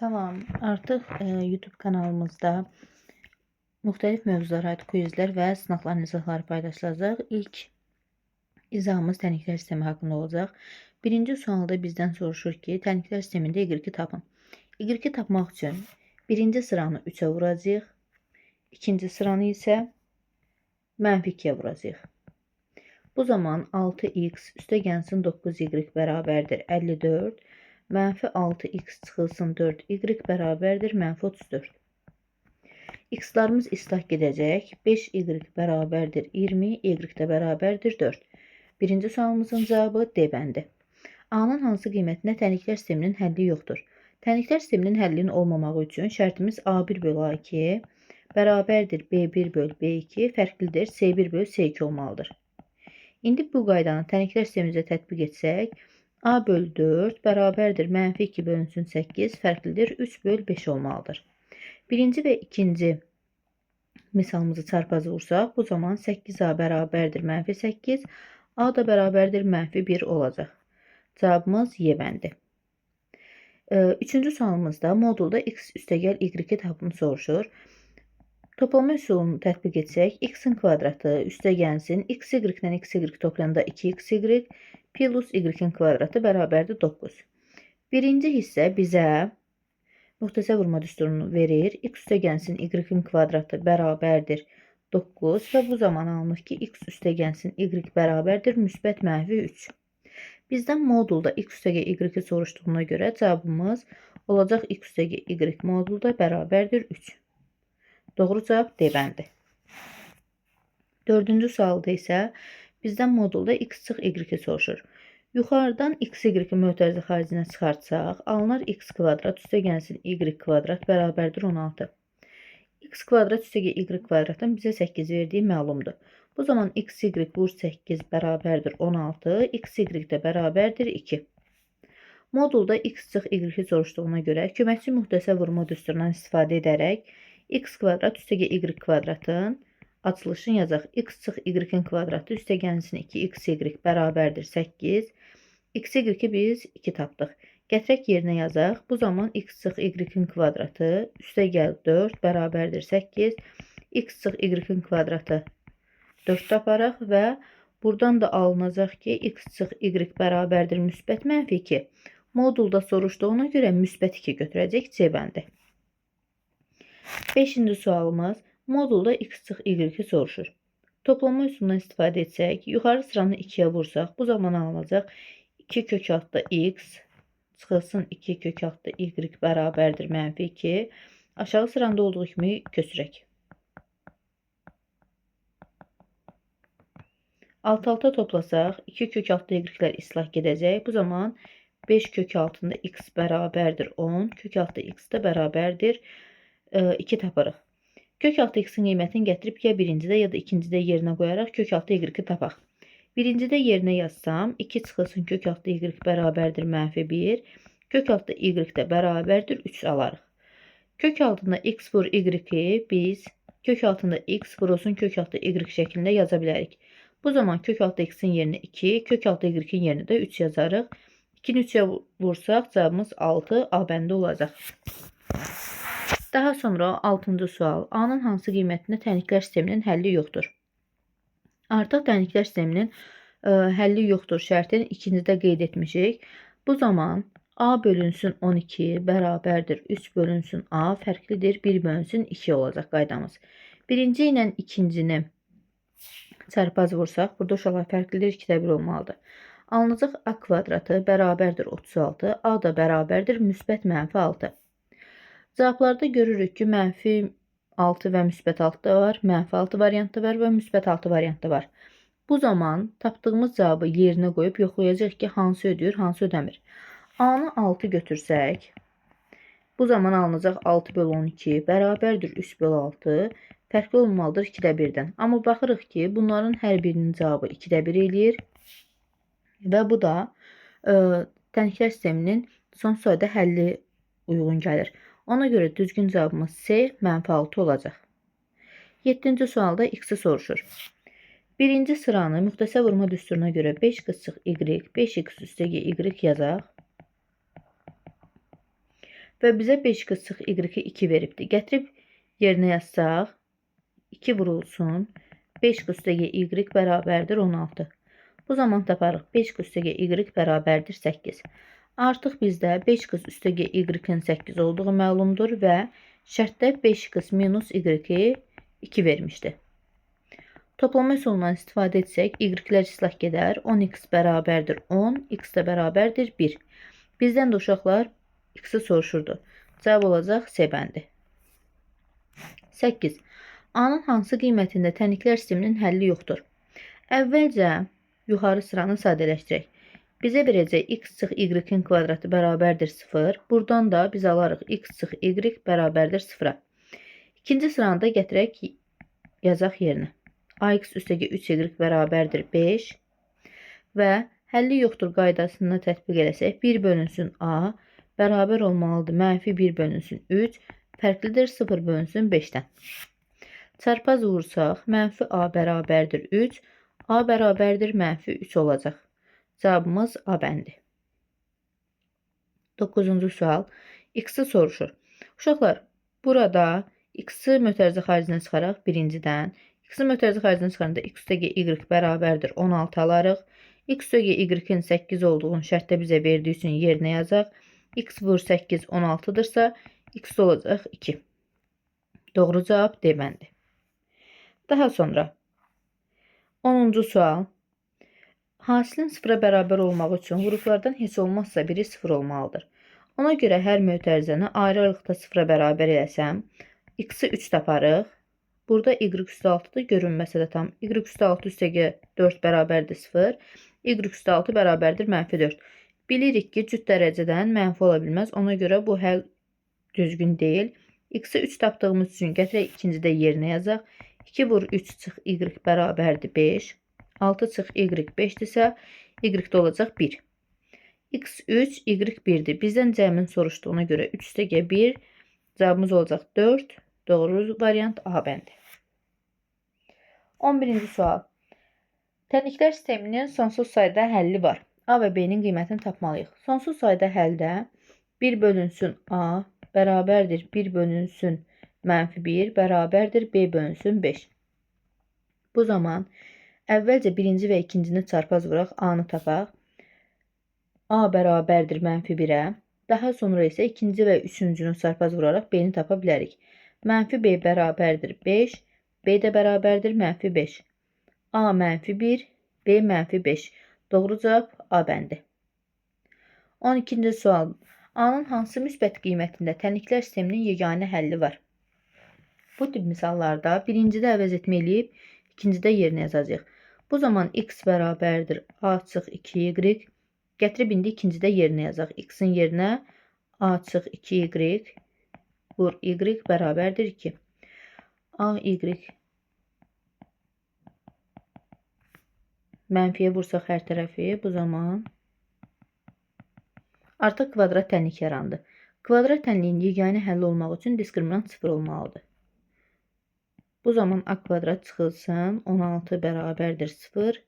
Salam, artıq YouTube kanalımızda müxtəlif mövzulara aid quizlər və sınaqların izahları paylaşılacaq. İlk izahımız tənliklər sistemi haqqında olacaq. Birinci sualda bizdən soruşur ki, tənliklər sistemində y-i tapın. Y-i tapmaq üçün birinci sıranı 3-ə vuracağıq, ikinci sıranı isə mənfi 2-yə vuracağıq. Bu zaman 6x üstə gəlsin 9y bərabərdir 54. Mənfi 6x çıxılsın 4y bərabərdir mənfi 34. X-larımız islah gedəcək. 5y bərabərdir 20, y də bərabərdir 4. Birinci sualımızın cavabı D bəndi. A-nın hansı qiymətinə tənliklər sisteminin həlli yoxdur? Tənliklər sisteminin həllinin olmamağı üçün şərtimiz A1 bölü A2 bərabərdir B1 böl B2 fərqlidir C1 böl C2 olmalıdır. İndi bu qaydanı tənliklər sistemimizə tətbiq etsək, A bölü 4 bərabərdir mənfi 2 bölünsün 8 fərqlidir 3 böl 5 olmalıdır. Birinci və ikinci misalımızı çarpazı vursaq, bu zaman 8A bərabərdir mənfi 8, A da bərabərdir mənfi 1 olacaq. Cavabımız Y bəndi. Üçüncü sualımızda modulda x üstəgəl y-i tapını soruşur. Toplama üsulunu tətbiq etsək, x-in kvadratı üstə gəlsin, x y-lə x y toplayanda 2xy plus y-in kvadratı bərabərdir 9. Birinci hissə bizə müxtəsər vurma düsturunu verir. X üstə gəlsin y-in kvadratı bərabərdir 9 və bu zaman alınır ki, x üstə gəlsin y bərabərdir müsbət mənfi 3. Bizdən modulda x üstəgəl y-i soruşduğuna görə cavabımız olacaq x üstəgəl y modulda bərabərdir 3. Doğru cavab D bəndi. Dördüncü sualda isə bizdən modulda x çıx y-i soruşur. Yuxarıdan x y-i mötərizə xaricinə çıxartsaq, alınar x kvadrat üstə gəlsin y kvadrat bərabərdir 16. X kvadrat üstəgəl y kvadratın bizə 8 verdiyi məlumdur. Bu zaman x y vur 8 bərabərdir 16, x y də bərabərdir 2. Modulda x çıx y-i soruşduğuna görə köməkçi müxtəsər vurma düsturundan istifadə edərək x kvadrat üstəgəl y kvadratın açılışını yazaq. X çıx y-in kvadratı üstə gəlsin 2xy bərabərdir 8. X y-i biz 2 tapdıq. Gətirək yerinə yazaq. Bu zaman x çıx y-in kvadratı üstə gəl 4 bərabərdir 8. X çıx y-in kvadratı 4 taparaq və buradan da alınacaq ki, x çıx y bərabərdir müsbət mənfi 2. Modulda soruşduğuna görə müsbət 2 götürəcək C bəndi. Beşinci sualımız modulda x çıx y-i soruşur. Toplama üsulundan istifadə etsək, yuxarı sıranı 2-yə vursaq, bu zaman alınacaq 2 kök altda x çıxılsın 2 kök altda y bərabərdir mənfi 2. Aşağı sıranda olduğu kimi köçürək. Alt alta toplasaq, 2 kök altda y-lər islah gedəcək. Bu zaman 5 kök altında x bərabərdir 10, kök altda x də bərabərdir 2 taparıq. Kök altı x-in qiymətini gətirib ya birincidə ya da ikincidə yerinə qoyaraq kök altı y-i tapaq. Birincidə yerinə yazsam 2 çıxılsın kök altı y bərabərdir mənfi 1, kök altı y də bərabərdir 3 alarıq. Kök altında x vur y-i biz kök altında x vurulsun kök altı y şəklində yaza bilərik. Bu zaman kök altı x-in yerinə 2, kök altı y-in yerinə də 3 yazarıq. 2-ni 3-ə vursaq cavabımız 6 A bəndi olacaq. Daha sonra 6-cı sual. A-nın hansı qiymətində tənliklər sisteminin həlli yoxdur? Artıq tənliklər sisteminin həlli yoxdur şərtini ikincidə qeyd etmişik. Bu zaman A bölünsün 12 bərabərdir 3 bölünsün A fərqlidir 1 bölünsün 2 olacaq qaydamız. Birinci ilə ikincini çarpaz vursaq, burada uşaqlar fərqlidir 2-də 1 olmalıdır. Alınacaq A kvadratı bərabərdir 36, A da bərabərdir müsbət mənfi 6. Cavablarda görürük ki, mənfi 6 və müsbət 6 da var, mənfi 6 variantı var və müsbət 6 variantı var. Bu zaman tapdığımız cavabı yerinə qoyub yoxlayacağıq ki, hansı ödəyir, hansı ödəmir. A-nı 6 götürsək, bu zaman alınacaq 6 bölü 12 bərabərdir 3 bölü 6, fərqli olmalıdır 2-də 1-dən. Amma baxırıq ki, bunların hər birinin cavabı 2-də 1 eləyir və bu da tənliklər sisteminin son sayda həlli uyğun gəlir. Ona görə düzgün cavabımız C mənfi 6 olacaq. 7-ci sualda x-i soruşur. Birinci sıranı müxtəsər vurma düsturuna görə 5 çıx y, 5x üstəgəl y yazaq. Və bizə 5x çıx y-i 2 veribdir. Gətirib yerinə yazsaq, 2 vurulsun, 5x üstəgəl y bərabərdir 16. Bu zaman taparıq 5x üstəgəl y bərabərdir 8. Artıq bizdə 5x üstəgəl y-in 8 olduğu məlumdur və şərtdə 5x minus y-i 2 vermişdi. Toplama üsulundan istifadə etsək, y-lər islah gedər. 10x bərabərdir 10, x də bərabərdir 1. Bizdən də uşaqlar x-i soruşurdu. Cavab olacaq C bəndi. 8. A-nın hansı qiymətində tənliklər sisteminin həlli yoxdur? Əvvəlcə yuxarı sıranı sadələşdirək. Bizə verəcək x çıx y-in kvadratı bərabərdir 0. Buradan da biz alarıq x çıx y bərabərdir 0-a. İkinci sıranı da gətirək yazaq yerinə. Ax üstəgəl 3y bərabərdir 5 və həlli yoxdur qaydasını tətbiq eləsək 1 bölünsün a bərabər olmalıdır mənfi 1 bölünsün 3 fərqlidir 0 bölünsün 5-dən. Çarpaz vursaq mənfi a bərabərdir 3, a bərabərdir mənfi 3 olacaq. Cavabımız A bəndi. 9-cu sual x-i soruşur. Uşaqlar, burada x-i mötərizə xaricinə çıxaraq birincidən x-i mötərizə xaricinə çıxaranda x üstəgəl y bərabərdir 16 alarıq. X üstəgəl y-in 8 olduğunu şərtdə bizə verdiyi üçün yerinə yazaq. X vur 8 16-dırsa x olacaq 2. Doğru cavab D bəndi. Daha sonra 10-cu sual. Hasilin sıfıra bərabər olmağı üçün qruplardan heç olmazsa biri sıfır olmalıdır. Ona görə hər mötərizəni ayrı-ayrılıqda sıfıra bərabər eləsəm, x-i 3 taparıq. Burada y üstə 6-dır, görünməsə də tam. Y üstə 6 üstəgəl 4 bərabərdir 0. Y üstə 6 bərabərdir mənfi 4. Bilirik ki, cüt dərəcədən mənfi ola bilməz. Ona görə bu həll düzgün deyil. X-i 3 tapdığımız üçün gətirək ikincidə yerinə yazaq. 2 vur 3 çıx y bərabərdir 5. 6 çıx y 5-dirsə, y də olacaq 1. X 3, y 1-dir. Bizdən cəmin soruşduğuna görə 3 üstəgəl 1, cavabımız olacaq 4. Doğru variant A bəndi. 11-ci sual. Tənliklər sisteminin sonsuz sayda həlli var. A və B-nin qiymətini tapmalıyıq. Sonsuz sayda həldə 1 bölünsün A bərabərdir 1 bölünsün mənfi 1 bərabərdir B bölünsün 5. Bu zaman əvvəlcə birinci və ikincini çarpaz vuraq, A-nı tapaq. A bərabərdir mənfi 1-ə. Daha sonra isə ikinci və üçüncünü çarpaz vuraraq B-ni tapa bilərik. Mənfi B bərabərdir 5, B də bərabərdir mənfi 5. A mənfi 1, B mənfi 5. Doğru cavab A bəndi. 12-ci sual. A-nın hansı müsbət qiymətində tənliklər sisteminin yeganə həlli var? Bu tip misallarda birincidə əvəz etmə eləyib, ikincidə yerinə yazacağıq. Bu zaman x bərabərdir a çıx 2y. Gətirib indi ikincidə yerinə yazaq. X-in yerinə a çıx 2y vur y bərabərdir 2. A, y mənfiyə vursaq hər tərəfi, bu zaman artıq kvadrat tənlik yarandı. Kvadrat tənliyin yeganə həlli olmaq üçün diskriminant 0 olmalıdır. Bu zaman a kvadrat çıxılsın. 16 bərabərdir 0.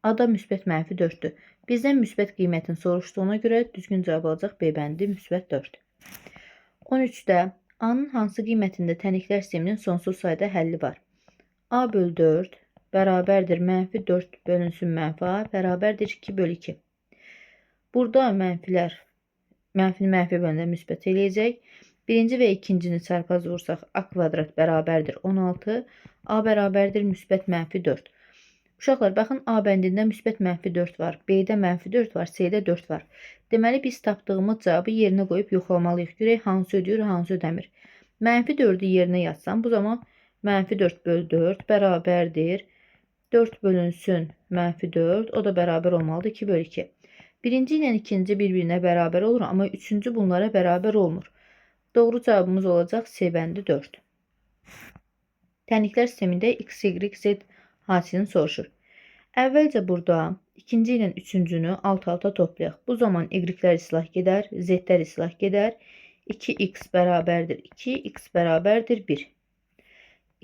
A da müsbət mənfi 4-dür. Bizdən müsbət qiymətini soruşduğuna görə düzgün cavab olacaq B bəndi müsbət 4. 13-də A-nın hansı qiymətində tənliklər sisteminin sonsuz sayda həlli var? A bölü 4 bərabərdir mənfi 4 bölünsün mənfi A bərabərdir 2 bölü 2. Burada mənfilər, mənfini mənfi böləndə müsbət eləyəcək. Birinci və ikincini çarpaz vursaq A kvadrat bərabərdir 16, A bərabərdir müsbət mənfi 4. Uşaqlar, baxın, A bəndində müsbət mənfi 4 var, B-də mənfi 4 var, C-də 4 var. Deməli, biz tapdığımız cavabı yerinə qoyub yoxlamalıyıq. Görək, hansı ödəyir, hansı ödəmir. Mənfi 4-ü yerinə yazsam, bu zaman mənfi 4 bölü 4 bərabərdir. 4 bölünsün mənfi 4, o da bərabər olmalıdır 2 bölü 2. Birinci ilə ikinci bir-birinə bərabər olur, amma üçüncü bunlara bərabər olmur. Doğru cavabımız olacaq C bəndi 4. Tənliklər sistemində X, Y, Z hasilini soruşur. Əvvəlcə burada ikinci ilə üçüncünü alt-alta toplayaq. Bu zaman Y-lər islah gedər, Z-lər islah gedər. 2x bərabərdir 2, x bərabərdir 1.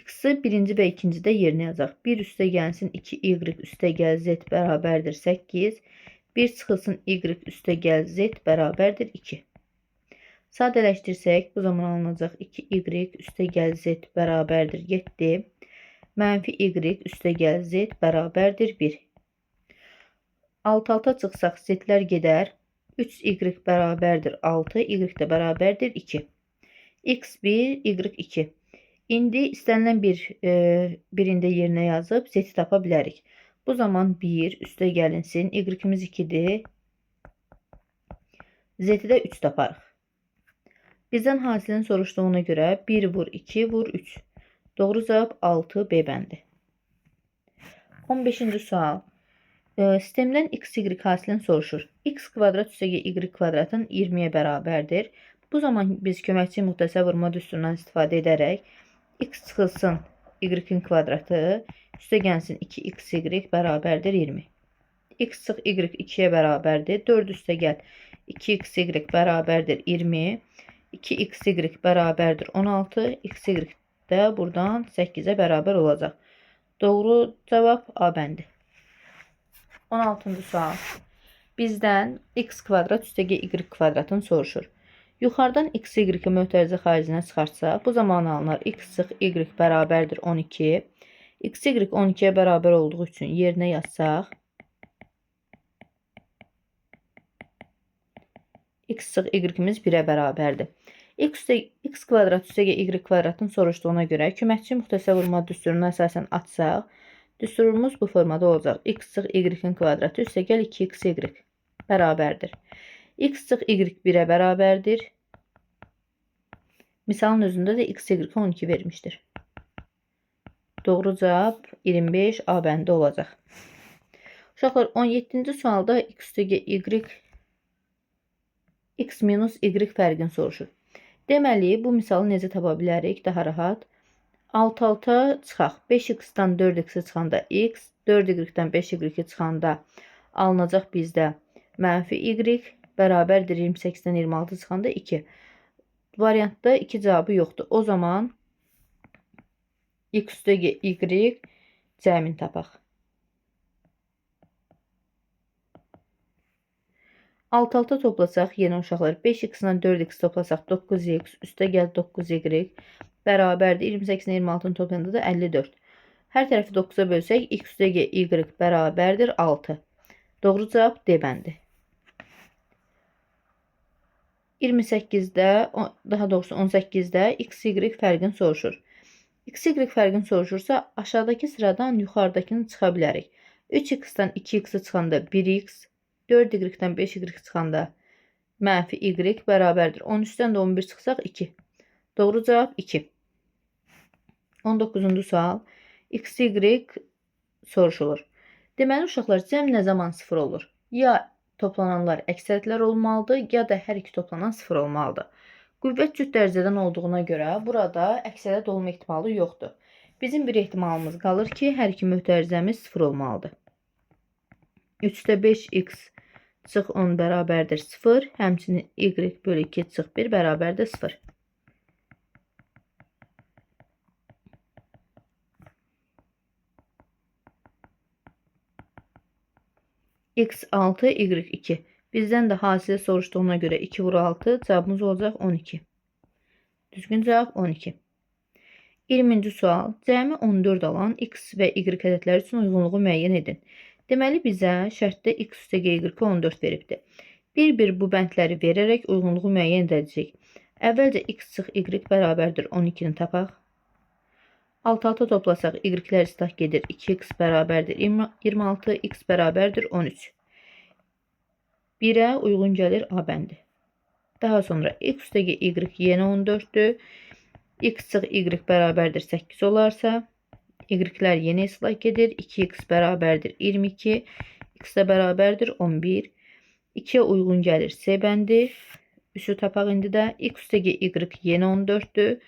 X-i birinci və ikincidə yerinə yazaq. 1 üstə gəlsin 2y üstə gəl z bərabərdir 8. 1 çıxılsın y üstə gəl z bərabərdir 2. Sadələşdirsək, bu zaman alınacaq 2y üstə gəl z bərabərdir 7. Mənfi y üstə gəl z bərabərdir 1. Alt-alta çıxsaq z-lər gedər. 3y bərabərdir 6, y də bərabərdir 2. x1, y2. İndi istənilən birində yerinə yazıb z-i tapa bilərik. Bu zaman 1 üstə gəlinsin. Y-imiz 2-dir. Z-i də 3 taparıq. Bizdən hasilin soruşduğuna görə 1 vur 2 vur 3. Doğru cavab 6 B bəndi. 15-ci sual. Sistemdən x, y hasilini soruşur. X kvadrat üstə y kvadratın 20-yə bərabərdir. Bu zaman biz köməkçi müxtəsər vurma düsturundan istifadə edərək x çıxılsın y-in kvadratı üstə gəlsin 2xy bərabərdir 20. X çıx y 2-yə bərabərdir. 4 üstə gəl 2xy bərabərdir 20. 2xy bərabərdir 16. Xy də buradan 8-ə bərabər olacaq. Doğru cavab A bəndi. 16-cı sual. Bizdən x kvadrat üstə y kvadratını soruşur. Yuxarıdan x, y-i mötərizə xaricinə çıxartsaq, bu zaman alınar x çıx y bərabərdir 12. X, y 12-yə bərabər olduğu üçün yerinə yazsaq, x çıx y-imiz 1-ə bərabərdir. X kvadrat üstə y kvadratını soruşduğuna görə köməkçi müxtəsər vurma düsturuna əsasən atsaq, düsturumuz bu formada olacaq. X çıx y-in kvadratı üstə gəl 2xy bərabərdir. X çıx y 1-ə bərabərdir. Misalın özündə də x, y 12 vermişdir. Doğru cavab 25 A bəndi olacaq. Uşaqlar, 17-ci sualda x üstə y x minus y fərqini soruşur. Deməli, bu misalı necə tapa bilərik? Daha rahat. Alt-alta çıxaq. 5x-dan 4x-i çıxanda x, 4y-dən 5y-i çıxanda alınacaq bizdə mənfi y bərabərdir 28-dən 26 çıxanda 2. Variantda 2 cavabı yoxdur. O zaman x üstə y cəmin tapaq. Alt-alta toplasaq, yenə uşaqlar 5x ilə 4x toplasaq 9x, üstə gəl 9y bərabərdir. 28 ilə 26-nı toplayanda da 54. Hər tərəfi 9-a bölsək, x üstə y bərabərdir 6. Doğru cavab D bəndi. 28-də, daha doğrusu 18-də x, y fərqini soruşur. X, y fərqini soruşursa, aşağıdakı sıradan yuxarıdakını çıxa bilərik. 3x-dan 2x-i çıxanda 1x, 4y-dən 5y çıxanda mənfi y bərabərdir. 13-dən də 11 çıxsaq 2. Doğru cavab 2. 19-cu sual. X, y soruşulur. Deməli, uşaqlar, cəm nə zaman 0 olur? Ya toplananlar əksəriyyətlər olmalıdır, ya da hər iki toplanan 0 olmalıdır. Qüvvət cüt dərəcədən olduğuna görə burada əksəriyyət olma ehtimalı yoxdur. Bizim bir ehtimalımız qalır ki, hər iki mötərizəmiz 0 olmalıdır. 3-də 5x çıx 10 bərabərdir 0. Həmçinin y bölü 2 çıx 1 bərabərdir 0. X 6, Y 2. Bizdən də hasili soruşduğuna görə 2 vur 6, cavabımız olacaq 12. Düzgün cavab 12. 20-ci sual. Cəmi 14 alan X və Y ədədləri üçün uyğunluğu müəyyən edin. Deməli, bizə şərtdə X üstə Y 14 veribdir. Bir-bir bu bəndləri verərək uyğunluğu müəyyən edəcəyik. Əvvəlcə X çıx Y bərabərdir 12-ni tapaq. Alt-alta toplasaq Y-lər islah gedir. 2x bərabərdir 26, X bərabərdir 13. 1-ə uyğun gəlir A bəndi. Daha sonra X üstə Y yenə 14-dür. X çıx Y bərabərdir 8 olarsa, Y-lər yenə islah gedir. 2x bərabərdir 22, X də bərabərdir 11. 2-yə uyğun gəlir C bəndi. 3-ü tapaq indi də. X üstə Y yenə 14-dür.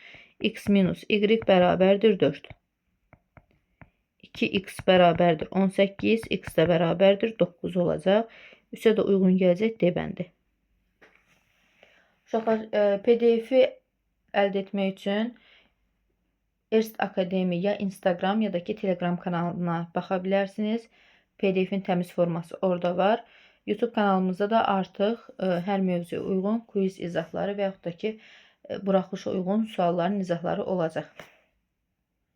X minus Y bərabərdir 4. 2x bərabərdir 18, x də bərabərdir 9 olacaq. 3-ə də uyğun gələcək D bəndi. Uşaqlar, PDF-i əldə etmək üçün Erst Akademi ya Instagram ya da ki Telegram kanalına baxa bilərsiniz. PDF-in təmiz forması orada var. YouTube kanalımızda da artıq hər mövzuya uyğun quiz izahları və yaxud da ki, buraxılışa uyğun sualların izahları olacaq.